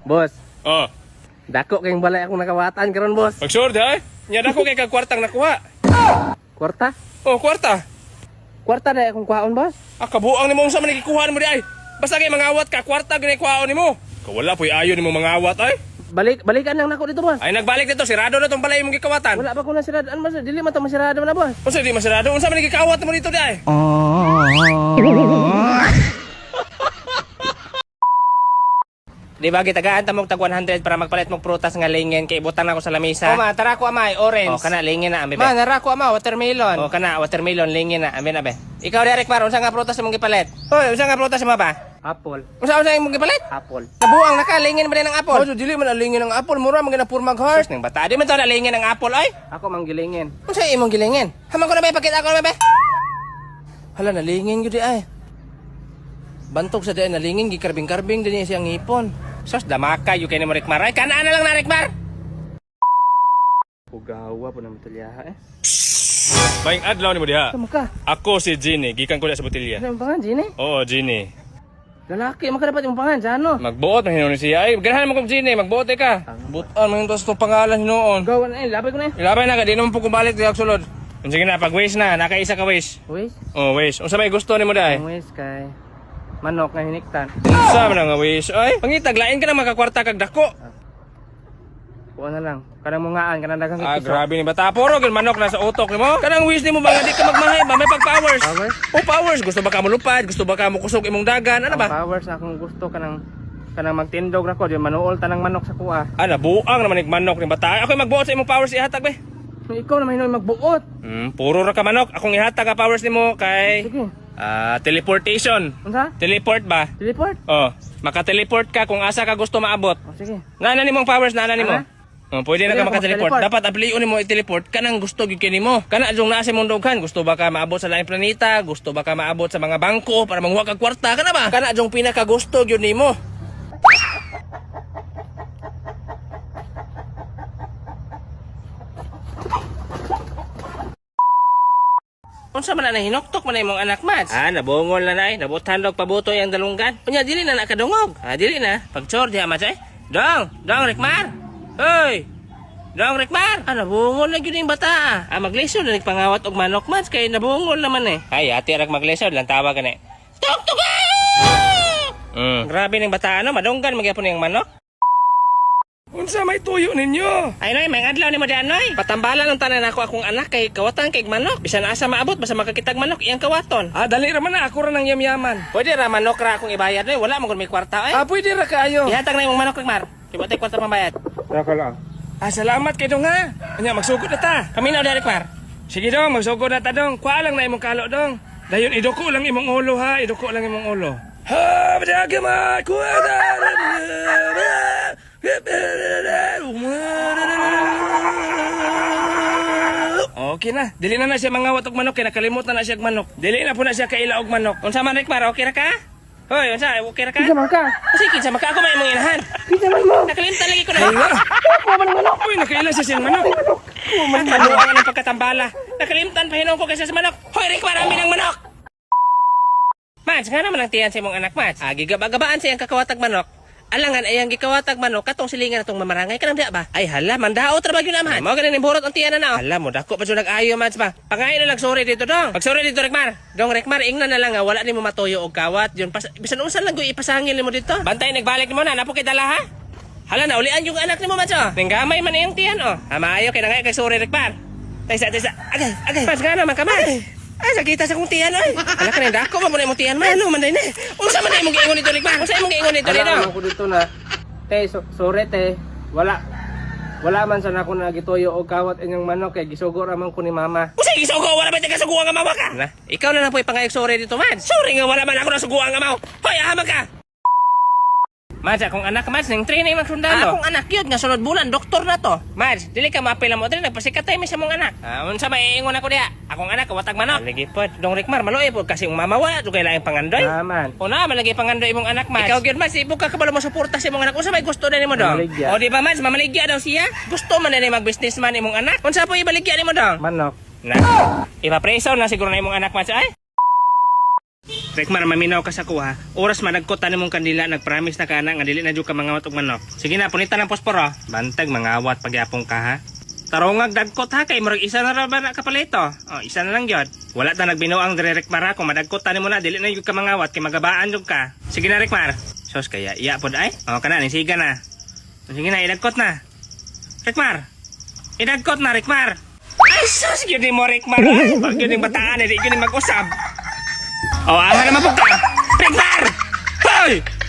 Boss, Oh, dako kayong balay akong nakawatan karon, boss. pag-sure di ay. Nya dako kay kag kwartang nakuha. Kwarta? Oh, kwarta. Kwarta na akong kuhaon, boss. Ah, kabuang nimo unsa man gikuha nimo di ay. Basta kay mangawat ka, kwarta gani kuhaon nimo. Kawala po'y ayo nimo mangawat ay. Balik, balikan lang nako dito, boss. Ay nagbalik dito, sirado na tong balay imong gikawatan. Wala pa ko na siradaan, boss. Dili man to masirado na, boss. Unsa di masirado? Unsa man gikawat nimo dito di ay? Di ba gitagaan ta mog tag 100 para magpalit mog prutas nga lingin kay ibutang nako sa lamesa. O ma, tara ko ama, orange. Oh, kana lingin na ambe. Ma, nara ko ama, watermelon. Oh, kana watermelon lingin na ambe na be. Ikaw Derek Mar, unsa nga prutas imong gipalit? Hoy, unsa nga prutas mo ba? Apple. Unsa unsa imong gipalit? Apple. Nabuang na ka, lingin ba din ang apple? Oh, dili man alingin ang apple, mura man gina purmag heart. Sus, ning bata, di man to nalingin ang apple ay. Ako manggilingin. Unsa imong gilingin? Haman ko na ba ipakita ko na ba? Hala nalingin gyud di ay. Bantog sa di ay nalingin gikarbing-karbing din siya ang ngipon. Sus, damaka yu kay ni mo Rikmar. Ay kanaan na lang na Rikmar. Ugawa po na matulyaha eh. Maing adlaw nimo diha. Tama ka. Ako si Ginny, gikan ko diha sa botilya. Ano yung pangan, Gini? Oo, Ginny. Lalaki, maka dapat yung pangan, Jano. Magbuot man hinuon siya. Ay, ganahan mo kog Ginny, magbuot eh ka. Butan man to sa pangalan hinuon. Gawa na eh, labay ko na eh. Ilabay na ka, di naman po kumalik diha sulod. Sige na, pag wish na, nakaisa ka wish. Wish? Oh, wish. Unsa may gusto nimo dai? Ang wish kay manok nga hiniktan. Unsa man nga wish? Ay, pangitag lain ka na makakwarta kag dako. Kuha na lang. Kanang mungaan, kanang daghang Ah, piso. grabe ni bata. Puro gyud manok na sa utok nimo. Kanang wish nimo ba nga di ka magmahay ba may pag powers? Powers? Oh, powers. Gusto ba ka mulupad? Gusto ba ka mokusog imong dagan? Ano Ang ba? powers na akong gusto kanang kanang magtindog ra ko, di manuol tanang manok sa kuha. Ah, nabuang naman ig manok ni bata. Ako magbuot sa imong powers ihatag be. Ikaw naman hinoy magbuot. Puro ra ka manok. Akong ihatag ang powers nimo kay Sige. ah, teleportation. Unsa? Teleport ba? Teleport? Oh, maka-teleport ka kung asa ka gusto maabot. Oh, sige. Nana nimo ang powers nana nimo. Ana? Oh, pwede na Pwede ka ako maka-teleport. maka-teleport. Dapat aplion nimo i-teleport kanang gusto gyud kini mo. Kana adjong naa sa imong dughan, gusto ba ka maabot sa laing planeta, gusto ba ka maabot sa mga bangko para manguha kag kwarta kana ba? Kana adjong pinaka gusto gyud nimo. Unsa man na hinuktok man na imong anak, Mads? Ah, nabungol na nay. Nabutan og pabutoy ang dalunggan. Unya dili na nakadungog. Ah, dili na. Pagchor diha Mads ay. Dong, dong Rikmar. Hoy. Dong Rikmar. Ah, nabungol na gyud yung bata. Ah, maglisod na nagpangawat og manok, Mads, kay nabungol naman eh. Ay, ati rag maglisod lang tawag gani. Tok tok. Grabe ning bata ano, madunggan magyapon yung manok. Unsa may tuyo ninyo? Ay noy, may adlaw nimo diyan noy. Patambalan ang tanan ako akong anak kay kawatan kay manok. Bisan asa maabot basta makakitag manok iyang kawaton. Ah, dali ra man na. Ako ra nang yamyaman. Pwede ra manok ra akong ibayad noy, wala man gud may kwarta ay. Ah, pwede ra kaayo. Ihatag na imong manok Mar. Di ba tay kwarta pambayad? Saka lang. Ah, salamat kay dong ha. Anya, magsugod na ta. Kami na direk Mar. Sige dong, magsugod na ta dong. Kuha lang na imong kalo dong. Dayon iduko lang imong ulo ha, iduko lang imong ulo. Ha, badaga ma, kuha na. Okay na. Dili na na siya mangawat og manok kay nakalimot na na siya og manok. Dili na po na siya kaila og manok. Unsa man Mar, okay ra ka? Hoy, unsa okay ra ka? Kinsa man ka? Kasi kinsa man ka ako may imong inahan. Kinsa man mo? Nakalimtan lagi ko na. Kuha man ang manok. Uy, nakaila siya siyang manok. Ang kaluangan ng pagkatambala. Nakalimtan pa hinuon ko kaysa sa manok. Hoy, Rick, marami ng manok! Mads, nga naman ang tiyan sa imong anak, Mads. Ah, gigaba-gabaan sa iyang kakawatag manok. Alangan ay ang gikawatag manok katong silingan atong mamarangay kanang diya ba? Ay hala, mandaot ra ba gyud amahan? Mao ganin borot ang tiyan na na. Hala mo dako pa jud nag-ayo Mads ba. Pangayo na lang sorry dito dong. Pag sorry dito Rekmar. Dong Rekmar ingnan na lang nga wala nimo matuyo og kawat yun pas, bisan unsa lang gyud ipasangil nimo dito. Bantay nagbalik nimo na napo kay dala ha. Hala na ulian yung anak nimo Mads oh. Ninggamay man iyang tiyan oh. Ha maayo kay nangay kay sorry Rekmar. Taysa taysa. Agay agay. Mas nga naman ka Mads. Ay, sakita sa kong tiyan, ay. Hala ka na, dako ba mo na imong tiyan, man? Ano man na Unsa man na imong giingon dito, Rigmar? Unsa imong giingon dito, Wala Dino? man ko dito na. Te, sorry te. Wala. Wala man sana ako nagituyo og kawat inyong manok kay gisugo ra man ko ni mama. Unsa gisugo? Wala ba tayo kasuguan nga mawa ka? Na, ikaw na lang po ipangayog sorry dito, man. Sorry nga wala man ako nasuguan nga maw. Hoy, ahaman ka! Mads, akong anak, Mads, ning training ng sundalo. Akong anak yun, nga sunod bulan, doktor na to. Mads, dili ka maapil mo dili, nagpasikat tayo sa mong anak. Ah, unsa may iingon ako diha? Akong anak, kawatag manok. Lagi pod, dong Rikmar, maluoy pod kasi ang mama wala, dugay laing pangandoy. Naman. Una, malagi pangandoy imong anak, Mads. Ikaw gyud, Mads, ibog ka kabalo mo suporta sa imong anak. Unsa may gusto na nimo dong? Mamaligya. O di ba, Mads, mamaligya daw siya? Gusto man na ni mag-businessman imong anak. Unsa po ibaligya nimo dong? Manok. Na. Ipapreso na siguro na imong anak, Mads. Ay. Rekmar, maminaw ka sa kuha. Oras managkot tani mong kandila, nagpromise na ka na nga dili na jud ka mangawat og manok. Sige na, punita ng posporo. Bantag mangawat pagyapon ka ha. Tarongag dagkot ha kay murag isa na ra ba na kapalito. Oh, isa na lang gyud. Wala ta nagbinuang diri Rekmar ha. Kung madagkot tani mo na dili na jud ka mangawat kay magabaan jud ka. Sige na Rekmar. Sos kaya iya pod ay. Oh, kana ni siga na. Sige na, idagkot na. Rekmar. Idagkot na Rekmar. Ay sus, gyud ni mo Rekmar. Ay, pag gyud ning bataan, eh, di gyud ni mag-usab. Oh, aha naman po ka. Rekmar! Hoy!